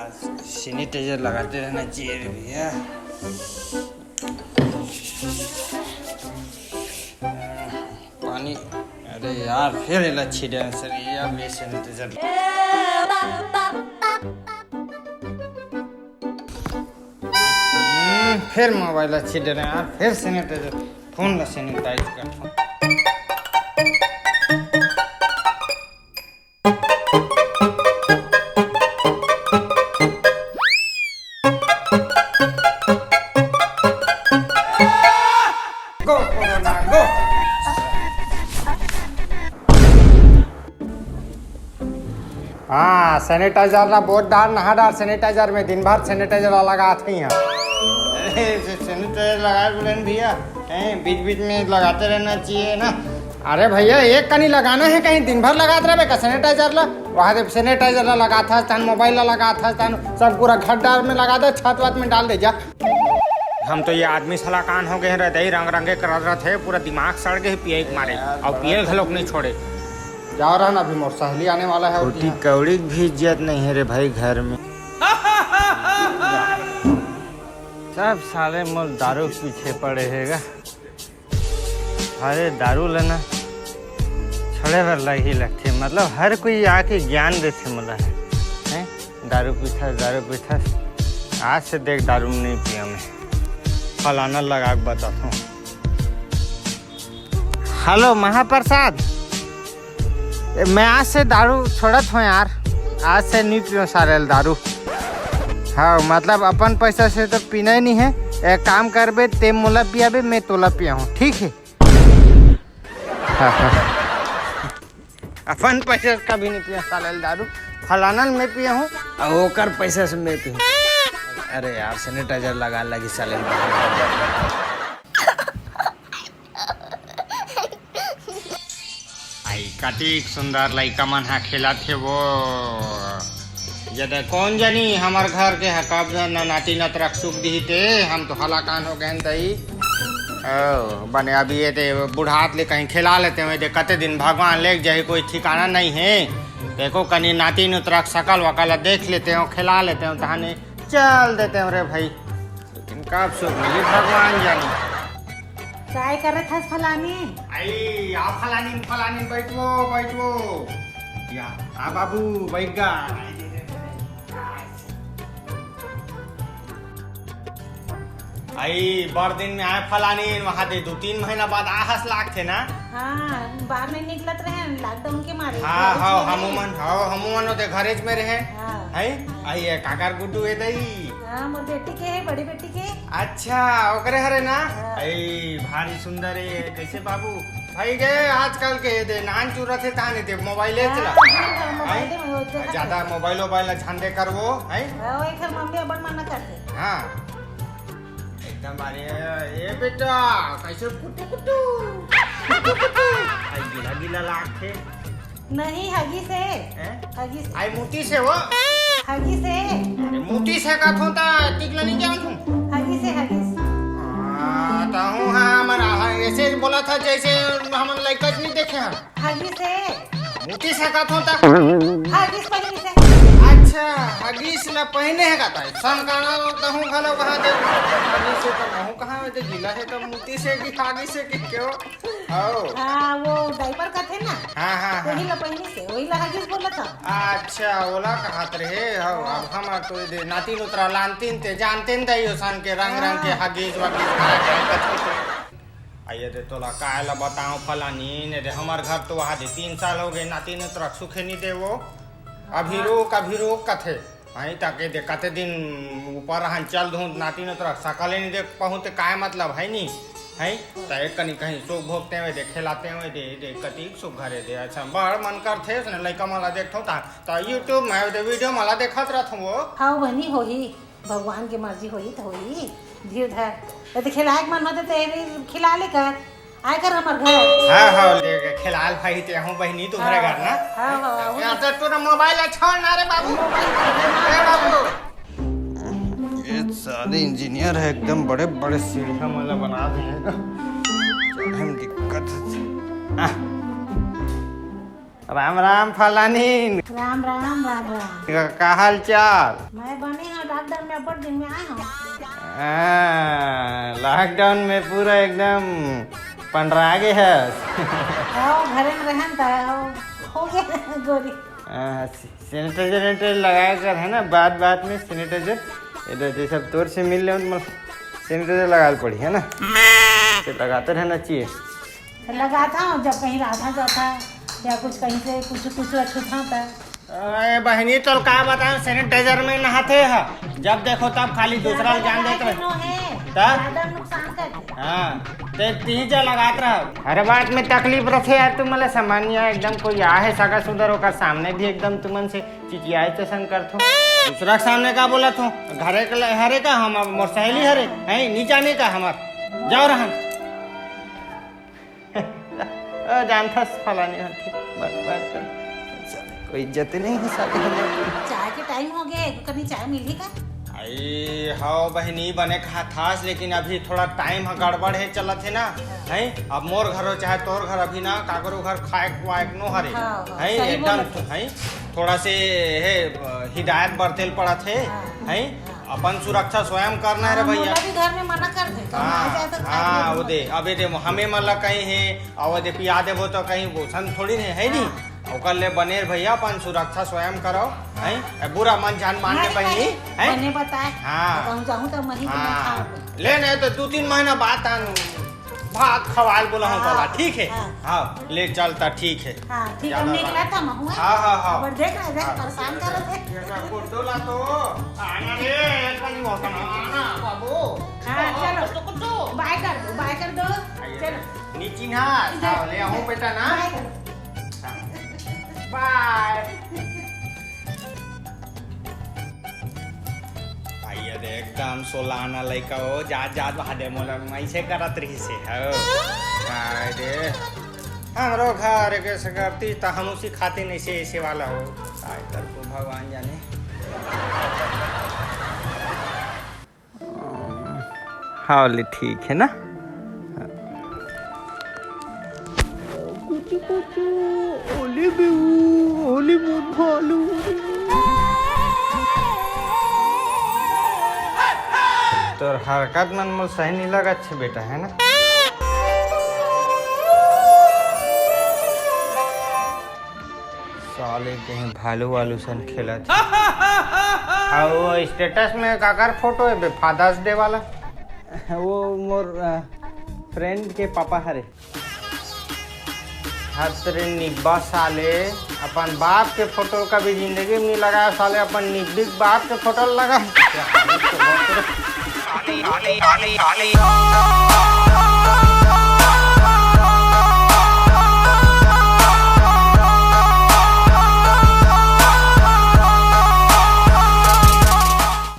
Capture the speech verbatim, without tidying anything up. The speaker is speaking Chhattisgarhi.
सैनिटाइजर लगाते रहना चाहिए रे भैया। पानी, अरे यार, फिर एला छीटे सर, ये अब ये सैनिटाइजर। हम्म, फिर मोबाइल ला छीटे रहे यार, फिर सैनिटाइजर, फोन ला सैनिटाइज कर। गो कोरोना गो। हाँ, सैनिटाइजर ला बोत डार, नहा डार सैनिटाइजर में, दिन भर सैनिटाइजर ला लगात ही हाँ। अरे, से सैनिटाइजर लगाए बोले न भैया, हैं, बीच बीच में लगाते रहना चाहिए ना। अरे भैया, एक कनी लगाना है, कहीं दिन भर लगात रहबे का सैनिटाइजर ला? वहाँ जब सैनिटाइजर ला लगात हस, तहन मोबाइल ला लगात हस, तहन सब पूरा घर डार में लगा दे, छत वत में डाल दे जा। हम तो ये आदमी सलाकान हो गए हैं रे दई, रंग रंगे करत रहत हे, पूरा दिमाग सड़ गए हे पिए के मारे, अउ पिए घलोक नहीं छोड़े। जाओ रहन, अभी मोर सहेली आने वाला है, रोटी कौड़ी की भी इज्जत नहीं है रे भाई घर में। सब साले मोर दारू के पीछे पड़े हे गा। अरे दारू लेना छोड़े बर लग ही लगथे, मतलब हर कोई आके ज्ञान देथे मोला, हैं? दारू पीथस, दारू पीथस, आज से देख दारू नहीं पिया मैं, फलाना लगा के बताता हूँ। हेलो महाप्रसाद, ए, मैं आज से दारू छोड़त हूँ यार, आज से नहीं पियो सारे दारू। हाँ, मतलब अपन पैसा से तो पीना ही नहीं है। एक काम करबे, ते मोला पियाबे, मैं तोला पिया हूँ, ठीक है? हाँ, हाँ। अपन पैसा से कभी नहीं पिया साले दारू, फलाना में पिया हूँ, और ओकर पैसा से मैं पिया हूँ। अरे यार, सैनिटाइजर लगा लगी साले। आई कतिक सुंदर लइका मन ह खेलत हे वो। जदे कौन जनी हमर घर के ह कब न नाती नतरक सुख दिही ते, हम तो हलाकान हो गए दई। ओ, बने अभी ये दे बुढ़ात ले कहीं खेला लेते हो, दे कते दिन भगवान लेके जाही कोई ठिकाना नहीं है। देखो कनी नाती नतरक सकल वकल देख लेते हो, खेला लेते हो, तहाने चल देते हो रे भाई। लेकिन कब सुख मिली भगवान जाने। काय करत हस फलानी? आई, आ फलानी, फलानी, बैठो, बैठो। या, आ बाबू, बैठ गा। आई, बड़ दिन में आए फलानी, वहाँ दे दू तीन महीना बाद आ हस लागथे ना? हाँ, बाहर नहीं निकलत रहे, लॉकडाउन के मारे। हाँ, घरेच हाँ, में हमू रहे। मन, हाँ, हमू मन ओदे घरेच में रहे। हाँ। है? आई, ये काकर गुड्डू है दई? हाँ, मोर बेटी के है, बड़ी बेटी के। अच्छा, ओकरे हरे ना? हाँ। आई, भारी सुंदर है, कैसे बाबू? भाई गे, आजकल के दे नान चुरत हे ताने ते मोबाइल हाँ, चला। हाँ, हाँ, मोबाइल हैं? में होते हैं। ज्यादा मोबाइल वोबाइल ला झंडे करवो, हैं? हाँ, वो एक मम्मी अपन मना करते। हाँ। एकदम बारे, ए बेटा, कैसे कुटू कुटू? कुटू कुटू। आई गिला गिला लागथे। नहीं, हगीस हे। हैं? हगीस। आई मूती से वो? हगीस हे। अरे मूती से का थों ता, टिकला नहीं जानत हूँ। हगीस हे, हगीस। हाँ, ता हूँ, हाँ, मन, हाँ, ऐसे बोला था जैसे हमन लइका च नहीं देखे हैं। हगीस हे। मूती से का थों ता। हगीस पहिनी से। अच्छा, हगीस ला पहिने हे का ता। सन काना ता हूँ घलो कहाँ दे। हगीस हे ता हूँ कहाँ दे, गिला हे ता मूती से कि हगीस हे कि क्यों? हव। हाँ, वो डायपर कथे ना, हाँ, हाँ, वही हाँ। ला पहिनी से, वही ला हगीस बोलत हव। अच्छा, ओला कहत रहे, हव, हाँ। अब हम तो दे नाती नोतरा लानतीन ते जानते न दई ओसन के रंग रंग के हाँ। हगीस वगीस का, का, का, का। आइए दे तोला काय ला बताओ फलानी, ने दे हमर घर तो वहाँ दे तीन साल हो गए, नाती नोतरा सुखे नहीं दे वो। अभी हाँ। रोक, अभी रोक कथे। हई, ताके दे कते दिन ऊपर रहन चल धुन नाती नोतरा सकले नहीं देख पाहूँ ते काय मतलब है नी? हई, त एक कनी कहीं सुख भोगते हुए दे, खेलाते हुए दे, दे कतीक सुख घरे दे। अच्छा, बड़ मन करथे, उसने लइका मन ला देखथों ता, त YouTube में दे video मन ला देखत रहथों वो। हाँ, बनी होही, भगवान के मर्जी होही त होही, धीर धर। यदि खिलाए के मन होते त ये खिला ले कर। आय कर हमर घर। हाँ, हाँ, ले के खेलाल भाई ते हूँ बहिनी तुम्हारे घर ना। हाँ, हाँ, हाँ। यार, तो तोरा मोबाइल ला छोड़ ना रे बाबू। मोबाइल ए बाबू। ये सारे इंजीनियर है, एकदम बड़े-बड़े सीढ़ियाँ वाला बना दिए हैं। चढ़े में दिक्कत है। आह। राम राम फलानीन। राम राम, राम राम। का, का हाल चाल? मैं बने हंव, lockdown में अब्बड़ दिन में आए हंव। हाँ, lockdown में पूरा एकदम पंडरा गे हस। हव, घरे में रहेन त हव, हो गे गोरी। हाँ, sanitizer वेनेटाइजर लगाए कर हे ना, बात बात में sanitizer। ये दे, जैसे अब तोर से मिल लेंव त sanitizer लगाए ल पड़ही, है ना? त लगाते रहना चाहिए। त लगाथंव, जब कहीं राहथंव जाथंव या कुछ कहीं से कुछ कुछ छूथंव त। अरे बहिनी, तोला का बतावंव, sanitizer में नहाथे ह, जब देखो तब खाली दूसरा ल जान देत रहे। नो हे, त? ज्यादा नुकसान करथे। हाँ, ते तीन चा लगात रह। हर बात में तकलीफ रथे यार, तुमन ला समझ नइ आय, एकदम कोई आहे सगा सुदर, ओकर सामने भी एकदम तुमन से चिचियाए जइसन करथो। दूसरा के सामने का बोलत हो? घरे के ल-, हरे का हम, मोर सहेली हरे, हैं, नइ जाने का हमर? जाव रहन। ओ, जानथस फलानी होथे, बात, बात कर। कोई इज्जत नइ हे साले हमर। चाय के time हो गे, कनी चाय मिलही का? अई, हव बहिनी, बने खाथस, लेकिन अभी थोड़ा time ह गड़बड़ हे, चलत हे ना, हैं? अब मोर घर हो चाहे तोर घर, अभी ना काकरो घर खाए खुआए के नो हरे, हाँ, हाँ, हैं? सही एकदम, बोलत हस। हैं? थोड़ा से हे, हिदायत बरते ल पड़त हे, हाँ, हैं? हाँ। अपन सुरक्षा स्वयं करना हे रे हाँ, भइया। मोला भी घर में मना कर दे, तो हाँ, ना जाए तो खाए हाँ, नहीं वो दे, होता। अबे दे, हमें मन ला कहीं हे, अउ दे पिया देबो तो कहीं वोसन थोड़ी नहीं हे, नहीं? हाँ। ओकर ले बने रे भइया, अपन सुरक्षा स्वयं करो, हैं? ए, बुरा मन जान मान ले अरे, बहिनी, अरे, हैं? बने बताए, हाँ। कहूँ जाऊँ तो मही हाँ। खाऊँ। ले नहीं तो दू तीन महीना बाद आन। भात खवाल बोला हूँ हाँ, तोला, ठीक हे? हाँ। हाँ, ले चल त ठीक हे। हाँ, ठीक हे, ज्यादा हमने बात। निकला था महू, हाँ, हाँ, हाँ। अब देख रहे, देख, हाँ। परेशान कर रहे थे। ये सब कुछ डोला तो, आना रे, कहीं मौसम आना, बाबू। हाँ, चलो। कुछ तो, कुछ तो। Bye कर दो, bye कर दो। आइए। चलो। नीची ना, इधर, हाँ, ले आऊँ इधर। बेटा ना। Bye कर दो। हाँ। Bye। भइया दे एकदम सोलाना लइका हो, जात जात भादे मोला अइसे करत रहिसे, हो। काय दे, हमरो घर के सकरती त हम उसी खातिर अइसे, अइसे वाला हो। काय करबो भगवान जाने। हाँ, ले ठीक हे ना। कुचु कुचु, ओले बेऊ, ओले मोर भालू। तोर हरकत मन मोर सही नइ लगत हे बेटा, हे ना? साले कहीं भालू वालू सन खेलत हे। अउ वो status में काकर फोटो हे बे, Father's Day वाला? वो मोर, अ, friend के पापा हरे। हत रे निब्बा साले, अपन बाप के फोटो कभी जिंदगी में नइ लगाय साले, अपन निब्बी के बाप के फोटो लगा।